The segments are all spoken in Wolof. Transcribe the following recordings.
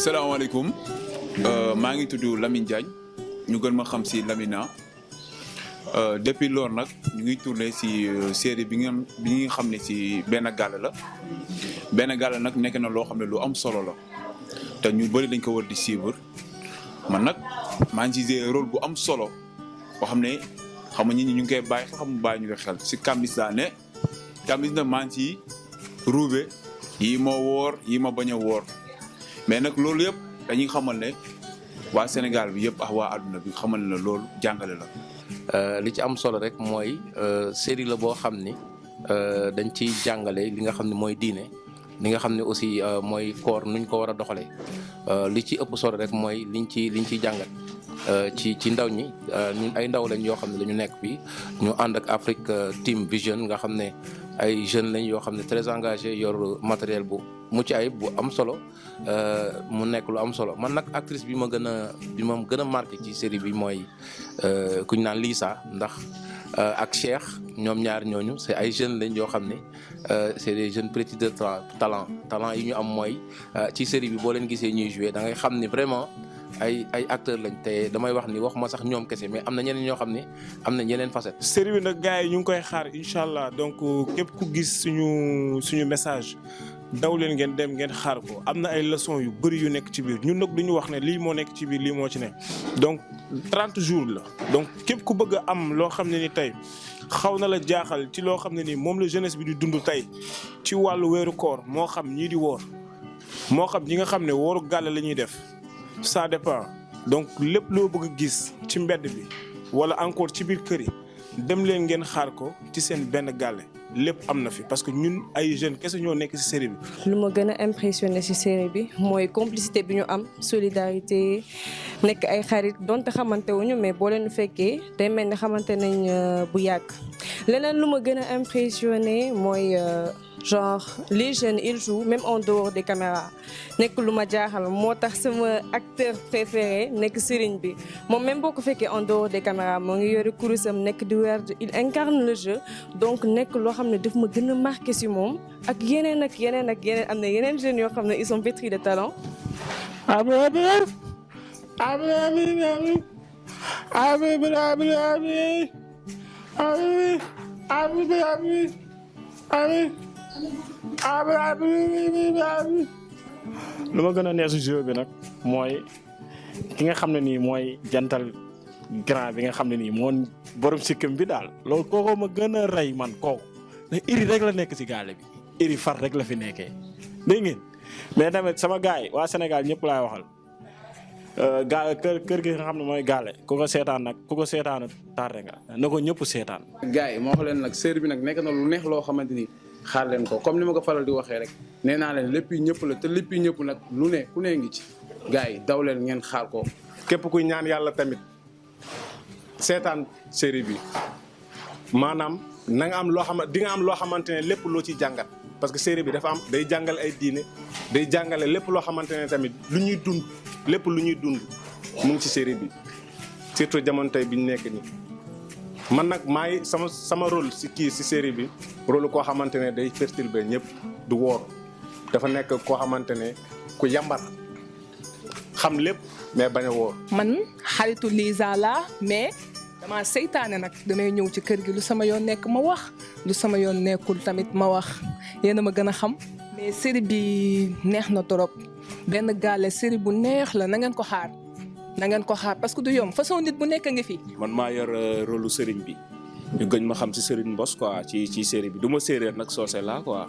salaamaaleykum maa ngi tudd Lamine Diagne ñu gën ma xam si Lamina depuis loolu nag ñu ngi tourné si série bi nga xam ne si benn gàll la benn gàll nag nekk na loo xam ne lu am solo la te ñu bëri dañ ko war di suivre man nag maa ngi ci joué rôle bu am solo boo xam ne xam nga nit ñi ñu ngi koy bàyyi xel xam bàyyi ñu koy xel si Kambis laa ne Kambis nag maa ngi ci ruube yii ma woor yii ma bañ a woor mais nag loolu yëpp dañuy xamal ne waa Sénégal bi yëpp ak waa àdduna bi xamal ne loolu jàngale la. li ci am solo rek mooy série la boo xam ni dañ ciy jàngale li nga xam ne mooy diine li nga xam ne aussi mooy koor nuñ ko war a doxalee li ci ëpp solo rek mooy liñ ciy jàngat ci ndaw ñi ñun ay ndaw lañ yoo xam ne dañu nekk fii ñu ànd ak Afrique Team Vision nga xam ne ay jeunes lañ yoo xam ne très engagé yor matériel bu mucc ayib bu am solo mu nekk lu am solo man nag actrice bi ma gën a marqué ci série bi mooy ku ñu naan Lisa ndax ak Cheikh ñoom ñaar ñooñu c'est ay jeunes lañ yoo xam ne c'est des jeunes petits de talent yi ñu am mooy ci série bi boo leen gisee ñuy jouer da ngay xam ni vraiment ay acteurs lañ te damay wax ni waxuma sax ñoom kese mais am na ñeneen ñoo xam ne am na ñeneen facette. série bi nag gars yi ñu ngi koy xaar incha allah donc képp ku gis suñu message daw leen ngeen dem ngeen xaar ko am na ay leçons yu bëri yu nekk ci biir ñun nag du ñu wax ne lii moo nekk ci biir lii moo ci ne donc 30 jours la donc képp ku bëgg a am loo xam ne ni tey xaw na la jaaxal ci loo xam ne ni moom la jeunesse bi di dund tey ci wàllu weeru koor moo xam ñii di woor moo xam ñi nga xam ne wooru gàll la ñuy def ça dépend donc lépp loo bëgg a gis ci mbedd bi wala encore ci biir kër yi dem leen ngeen xaar ko ci seen benn gàlle lépp am na fi parce que ñun ay jeunes kese ñoo nekk ci série bi. lu ma gën a impressionné ci série bi mooy complicité bi ñu am solidarité nekk ay xarit donte xamante wuñu mais boo leen fekkee day mel ni xamante nañ bu yàgg. leneen lu ma gën a impressionné mooy genre les jeunes ils jouent même en dehors des caméras nekk lu ma jaaxal moo tax sama acteur préféré nekk Serigne bi moom même boo ko fekkee en dehors des caméras moo ngi yore kurusam nekk di weer il incarne le jeu donc nekk loo xam ne daf ma gën a marqué ci moom ak yeneen am na yeneen jeunes yoo xam ne ils sont pétris de talent. lu ma gën a neex si jeu bi nag mooy ki nga xam ne nii mooy jantal grand bi nga xam ne nii moo borom sikkim bi daal loolu kooko ma gën a rey man kooku ne iri rek la nekk si gaale bi iri far rek la fi nekkee dégg ngeen mais tamit sama gars yi waa Sénégal ñëpp laay waxal kër gi nga xam ne mooy gaale ku ko seetaan tardé nga na ko ñëpp seetaan. gars yi moo wax leen nag série bi nag nekk na lu neex loo xamante ni xaar leen ko comme ni ma ko faral di waxee rek nee naa leen lépp yi ñëpp la te lépp yi ñëpp nag lu ne ku ne ngi ci gars yi daw leen ngeen xaar ko. képp kuy ñaan yàlla tamit seetaan série bi maanaam na nga am loo xam di nga am loo xamante ne lépp loo ciy jàngat parce que série bi dafa am day jàngale ay diine day jàngale lépp loo xamante ne tamit lu ñuy dund lépp lu ñuy dund mu ngi ci série bi surtout jamono tey bi ñu nekk nii. man nag maay sama rôle si série bi rôle koo xamante ne day perturber ñëpp du woor dafa nekk koo xamante ne ku yambar xam lépp mais bañ a woor. man xaritu Lisa la mais dama seytaane nag damay ñëw ci kër gi lu sama yoon nekk ma wax lu sama yoon nekkul tamit ma wax yéen a ma gën a xam. mais série bi neex na trop benn gaale série bu neex la na ngeen ko xaar. na ngeen ko xaar parce que du yomb façon nit bu nekk nga fi. man maa yor rôle lu Serigne bi ñu gëj ma xam ci Serigne Mbos quoi ci série bi du ma séeréer nag soose laa quoi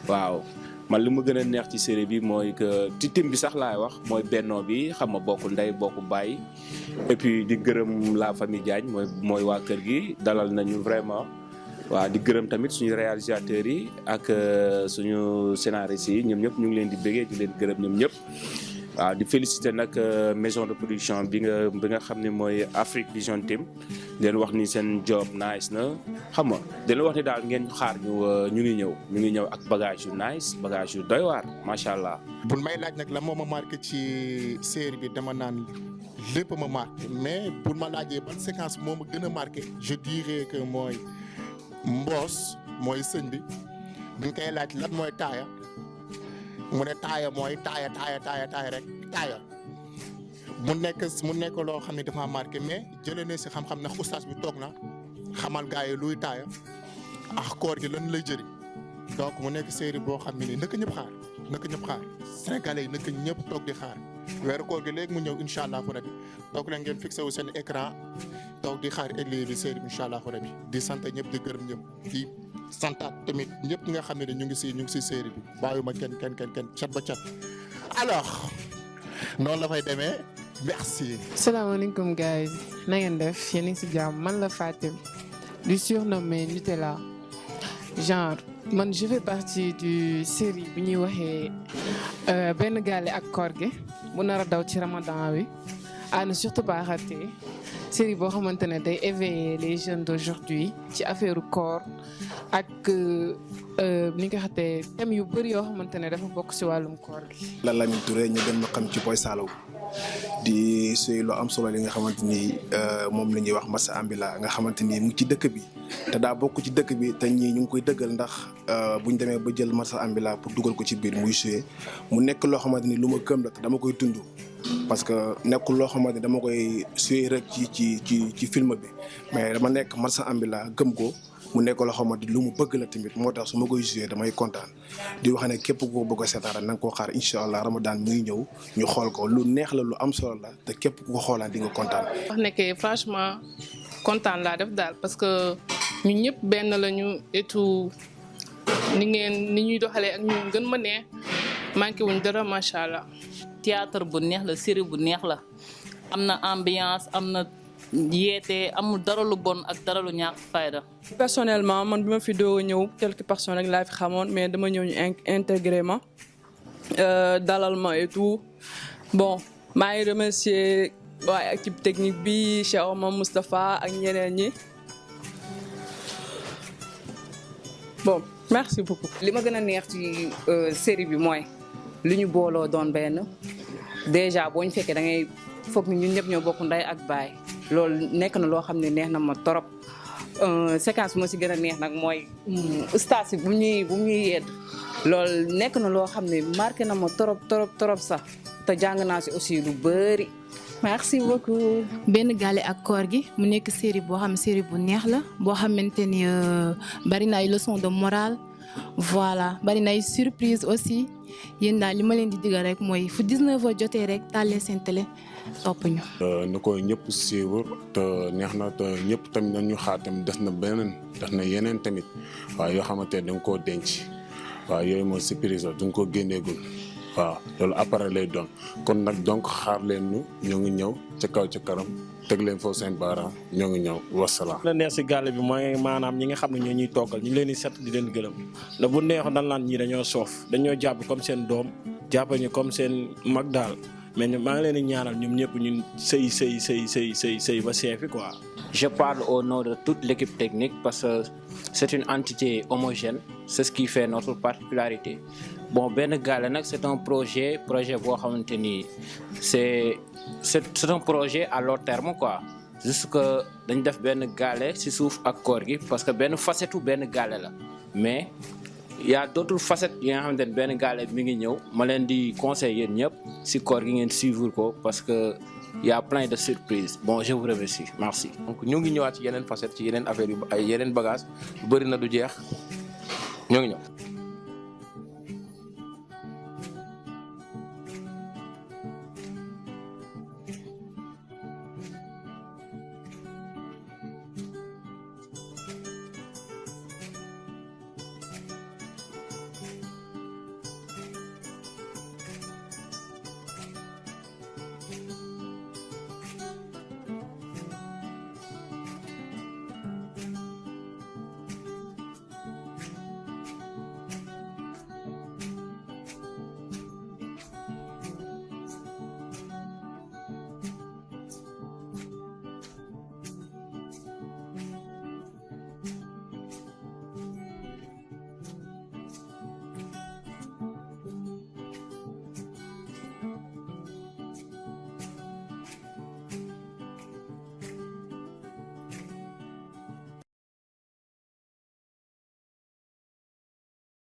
waaw man li ma gën a neex ci série bi mooy que ci tim bi sax laay wax mooy bennoo bi xam nga bokk ndey bokk baay et puis di gërëm la famille Diagne mooy waa kër gi dalal nañu vraiment waaw di gërëm tamit suñu réalisateurs yi ak suñu scénaristes yi ñoom ñëpp ñu ngi leen di bëggee di leen gërëm ñoom ñëpp. waaw di féliciter nag maison de production bi nga xam ne mooy Afrique Vision Team leen wax ni seen job nice na xam nga leen wax ni daal ngeen xaar ñu ngi ñëw ak bagage yu nice bagage yu doy waar macha allah. bu may laaj nag la moo ma marqué ci série bi dama naan lépp ma marqué mais bu ma laajee ban séquence moo ma gën a marqué je dirais que mooy Mboos mooy sëñ bi buñ koy laaj lan mooy taaya. mu ne taaya mooy taaya rek taaya mu nekk loo xam ne dafa marqué mais jëlee na si xam-xam ndax oustaz bi toog na xamal gars yi luy taaya ak koor gi lan lay jëriñ donc mu nekk série boo xam ne nii naka ñëpp xaar sénégalais yi naka ñëpp toog di xaar weeru koor gi léegi mu ñëw incha allah rabi donc leen ngeen fixé wu seen écran toog di xaar lii série bi incha allah rabi di sant ñëpp di gërëm ñëpp di santaat tamit ñëpp ñi nga xam ne ñu ngi si série bi bàyyuma kenn cat ba cat alors noonu la fay demee merci. salaamaaleykum gars yi na ngeen def yéen a ngi si jàmm man la Fatim du surnommé Nutella genre man je fais partie du série bi ñuy waxee benn gaale ak koor gi bu nar a daw ci ramadan wi à ne surtout pas rater série boo xamante ne day éveiller les jeunes d'aujourd'hui ci affaire koor ak ni nga xamante thèmes yu bëri yoo xamante ne dafa bokk si wàllum koor gi. la Lamine Touré ñu gën ma xam ci Boy Saloum di suy lu am solo li nga xamante ni moom la ñuy wax Massa Ambila nga xamante ni mu ngi ci dëkk bi te daa bokk ci dëkk bi te ñii ñu ngi koy dëggal ndax buñ demee ba jël Massa Ambila pour dugal ko ci biir muy suyee mu nekk loo xamante ni lu ma gëm la te dama koy dund. parce que nekkul loo xamante ni dama koy suyee rek ci film bi mais dama nekk Massa Ambila gëm ko. mu nekk loo xamante lu mu bëgg la tamit moo tax su ma koy joué damay kontaan di wax ne képp koo bëgg a seetaan na nga koo xaar incha allah ramadan muy ñëw ñu xool ko lu neex la lu am solo la te képp ku ko xoolaan di nga kontaan. wax ne que franchement kontaan laa def daal parce que ñun ñëpp benn lañu et tout ni ñuy doxalee ak ñun gën ma neex manqué wuñ dara macha allah. théâtre bu neex la série bu neex la am na ambiance am na. yeete amul dara lu bon ak dara lu ñàkk fayda. personnellement man bi ma fi doo ñëw quelques personnes rek laa fi xamoon mais dama ñëw ñu intégré ma dalal ma et tout bon maa ngi remercier waa équipe technique bi Cheikh Omar Moustapha ak ñeneen ñi bon merci beaucoup. li ma gën a neex ci série bi mooy lu ñu booloo doon benn déjà boo ñu fekkee da ngay foog ni ñun ñëpp ñoo bokk ndey ak baay. loolu nekk na loo xam ne neex na ma torop séquence bi ma si gën a neex nag mooy ustaas bu ñuy yedd loolu nekk na loo xam ne marqué na ma torop sax te jàng naa si aussi lu bëri. merci beaucoup. benn gaale ak koor gi mu nekk série boo xam série bu neex la boo xamante ni bari na ay leçon de morale voilà bari na ay surprise aussi yéen daal li ma leen di digal rek mooy fu 19h jotee rek tàllee seen télé topp ñu. na ko ñëpp suivre te neex na te ñëpp tamit nañu xaar tamit des na yeneen tamit waaw yoo xamante ne da nga koo denc waaw yooyu mooy surprise la da nga koo génneegul waaw loolu après lay doon kon nag donc xaar leen ñu ñoo ngi ñëw ca kaw ca kanam teg leen foofu seen baaraam ñoo ngi ñëw wasalaam. la neex si gàlle bi mooy maanaam ñi nga xam ne ñoo ñuy toggal ñu leen di set di leen gërëm da bu neexoon dañ naan ñii dañoo soof dañoo jàpp comme seen doom jàpp ñu comme seen mag daal. mais maa ngi leen di ñaanal ñoom ñëpp ñun sëy ba seefi quoi. Je parle au nom de toute l'équipe technique parce que c'est une entité homogène c'est ce qui fait notre particularité bon benn gaale nag c'est un projet boo xamante ni c'est un projet à long terme quoi juste que dañ def benn gaale ci suuf ak koor gi parce que benn facette benn gaale la mais. Il y a d'autres facettes yi nga xamante ne benn gaale mi ngi ñëw ma leen di conseiller yéen ñëpp ci koor gi ngeen suivre ko parce que y a plein de surprises bon je vous remercie merci. donc ñoo ngi ñëwaat ci yeneen facettes ci yeneen affaires yu ay yeneen bagages yu bëri na du jeex ñoo ngi ñëw.